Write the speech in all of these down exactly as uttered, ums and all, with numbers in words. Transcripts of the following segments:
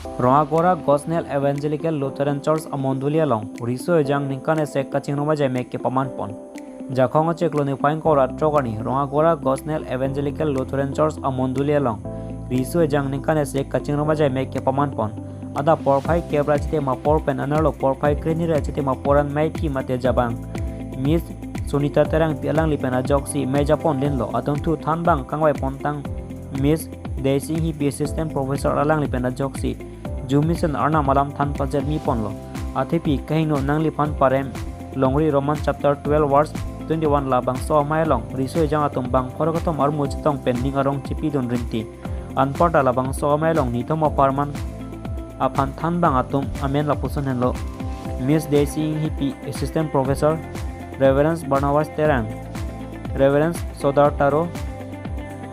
Rongagora Gosnell Evangelical Lutheran Church amondoli along riso ejang ningkan isi kachingrum ajai mek kepaman pon. Jakhong achiklo niphai ingkoi ra throk arni Rongagora Gosnell Evangelical Lutheran Church amondoli along riso ejang ningkan isi kachingrum ajai mek kepaman pon. Adap porphai kep ra chitim apor pen anerlo porphai krehini ra chitim apor an maipi mate jabang Miss Sunita Terangpi alangli pen ajoksi mei japon linlo. Adunthu thanbang kangvai pontang Miss Daisy Inghipi Assistant Professor alangli pen ajoksi Jew Mission arnam alam than pajet mi ponlo. Athepi kahingno nangliphan parem longri Roman chapter twelve verse twenty-one labangso amei along riso ejang atum bang pharo kethom armu chetong pen ning arong chipidun rinti. Anparta labangso amei along nithom apharman aphan thanbang atum amen lapuson henlo. Miss Daisy Inghipi Assistant Professor, Reverend Barnabas Terang, Reverend Sodar Taro,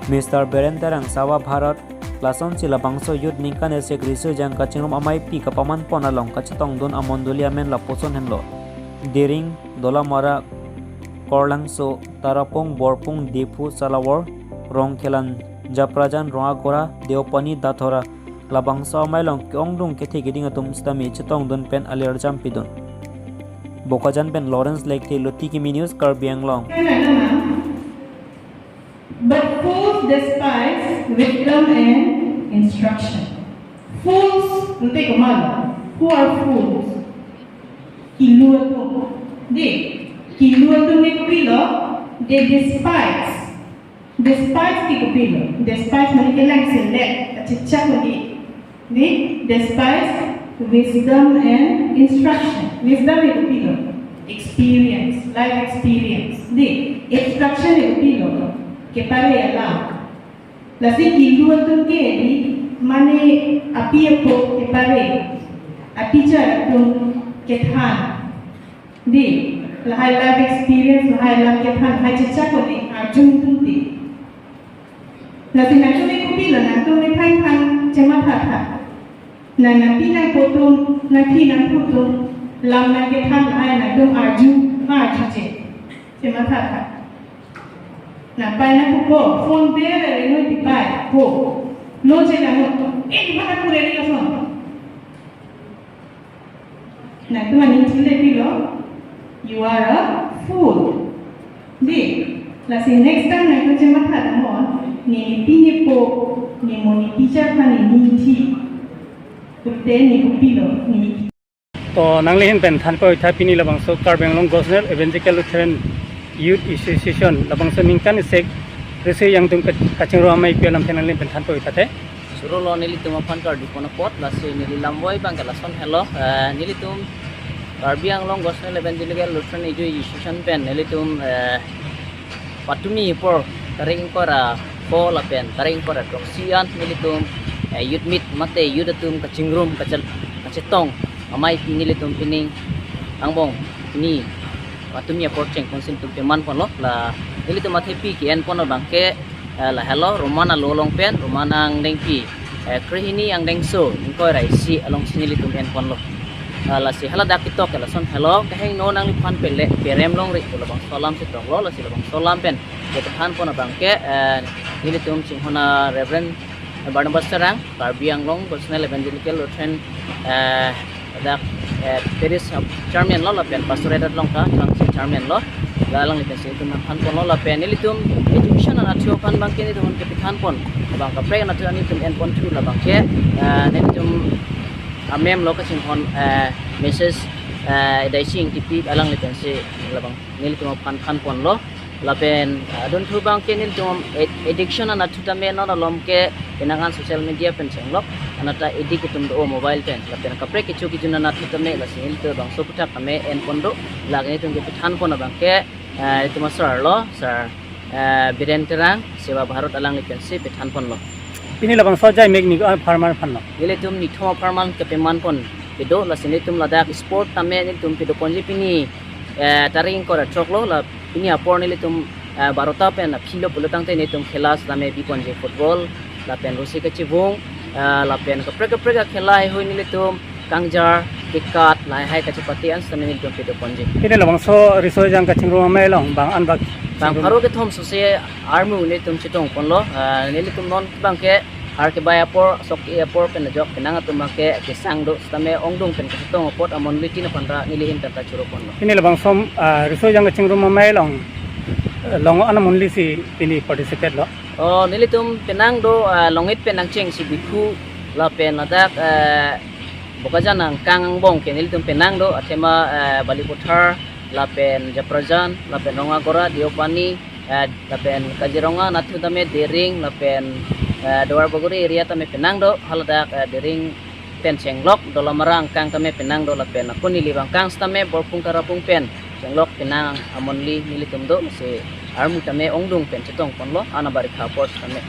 Mister Beren Terang Seva Bharat, lasonsi labangso youth ningkan isi riso ejang kachingrum ameipi kapaman pon along kachetongdun amondoli amen lapuson henlo. Dering, Dolamara, Korlangso, Tarapung, Borpung, Diphu, Salawar, Rongkhelan, Japrajan, Rongagora, Deopani, Dathora, labangso amei along ke-ongdung kethe keding atum sitame chetongdun pen alir jampidun. Bokajan pen Lawrence Lekthe, Luti Kimi News, Karbi Anglong. But fools despise wisdom and instruction. Fools, nte komat, who are fools? Kilu atum. Dei, kilu atum ke kopilo, they despise. Despise ke kopilo. Despise mane kelangselet, kachechak mane. Dei, despise wisdom and instruction. Wisdom ke kopilo, experience, life experience. Dei, instruction ke kopilo, kepare alam. Lasi kilu atum ke dei, mane api apo kepare, a-teacher atum kethan. Dei, lahai life experience, lahai alam kethan, lahai chechak ko dei, arjudunde. Lasi nangtum ke kopilo, nangtum ke than than chematha tha. Na nangpi nangpo atum, nangpi nangpo atum, lam nangkethan lahai nangtum arju, ma arjuje. Chematha tha. Nangpai nangpo, phone bere rengoi tipai, po. Lo je nang, eh, di mana kure ni lason. Nangtum aning chule pilo, you are a fool. Dei, lasi next time nangtum chematha damnon, ne nipi nepo, ne mo ne teacher aphan ne ningthi. Pute ne kopilo, ne. To nangli ahin pen thanpon tha pini labangso Karbi Anglong Gosnell Evangelical Lutheran Youth Association labangso ningkan isi riso ejang atum ka-, kachingrum ameipi alamthe nangli ahin pen thanpon tha te. Surulo nelitum aphan kardipon apot, lasi neli lamvoi abang ke lason helo, eh, nelitum Karbi Anglong Gosnell Evangelical Lutheran Youth Association pen nelitum, eh, patumi apor tarik ingkoi ra pho lapen tarik ingkoi ra throksi an nelitum, eh, youth meet mate youth atum kachingrum kachel-, kachetong ameipi nelitum pining angbong pini patumi apor chengkon si nelitum peman ponlo. La nelitum athepi ke-en pon abang ke, eh, lahelo Roman alo along pen, Roman angdengpi, eh, krehini angdengso ingkoi ra isi alongsi nelitum en ponlo. Eh, lasi haladak ketok ke lason helo, kahingno nangliphan pele perem longri pu labangso alam chetonglo, lasi labangso alam pen kethan pon abang ke, eh, nelitum chinghon a Reverend Barnabas Terang, Karbi Anglong Gosnell Evangelical Lutheran, eh, dak, eh, parish chairman lo lapen pastorate along ta chairman lo. La alangli pensi nelitum than ponlo lapen nelitum education anatthu aphan abang ke nelitum kepithan pon abang kaprek anatthu nelitum en pon thu labang ke, eh, nelitum amem lo kachinghon, eh, Missus, eh, Daisy Inghipi alangli pensi labang nelitum aphan than ponlo. Lapen, ah, adunthu abang ke nelitum ed-, addiction anatthu tame non alom ke penang an social media pen chenglok. Anat ta addict atum do mobile pen. Lapen kaprek kecho kejun anatthu tame lasi nelitum labangso aphuthak tame en pon do. Lake nelitum kepithan pon abang ke, eh, itum a sir lo, sir, eh, Biren Terang, Seva Bharat alangli pensi pithan ponlo. Pini labangso ajai mek ni, ah, apharman aphan lo. Nelitum nithom apharman kepeman pon kedo, lasi nelitum ladak sport tame nelitum pedo ponji pini, eh, tarik ingkoi ra throk lo, la pini apor nelitum, eh, barota pen aphi lo pulo tangte nelitum khela sitame bi ponji football, lapen rosi kachivung, eh, lapen kaprek kaprek akhela heihui nelitum kangjar, kekat, lahai kachepate an sitame nelitum pedo ponji. Pini labangso riso ejang kachingrum amei along bang an bak bang chingrum. Pharo kethom sose armu nelitum chetong ponlo, eh, nelitum non abang ke Arkebai apor, sok apor pen ajok penang atum abangke kesang do sitame ongdung pen kachetong apot amonit tin aphan ra neli ahin pen ta choro ponlo. Pini labangso, ah, riso ejang kachingrum amei along, eh, long-an amonit si pini participate lo. Oh, nelitum penang do, ah, Longit pen nangcheng si Diphu lapen ladak, eh, Bokajan angkang angbong ke nelitum penang do, athema, eh, Balipathar lapen Japrajan lapen Rongagora, Deopani, eh, lapen Kaziranga, nathu tame Dering lapen, eh, Duarbagori area tame penang do, haladak, eh, Dering pen chenglok Dolamara angkang tame penang do lapen ako neli abangkang sitame Borpung Tarapung pen chenglok penang amonit nelitum do, si armu tame ongdung pen chetong ponlo, ana barikha apor sitame.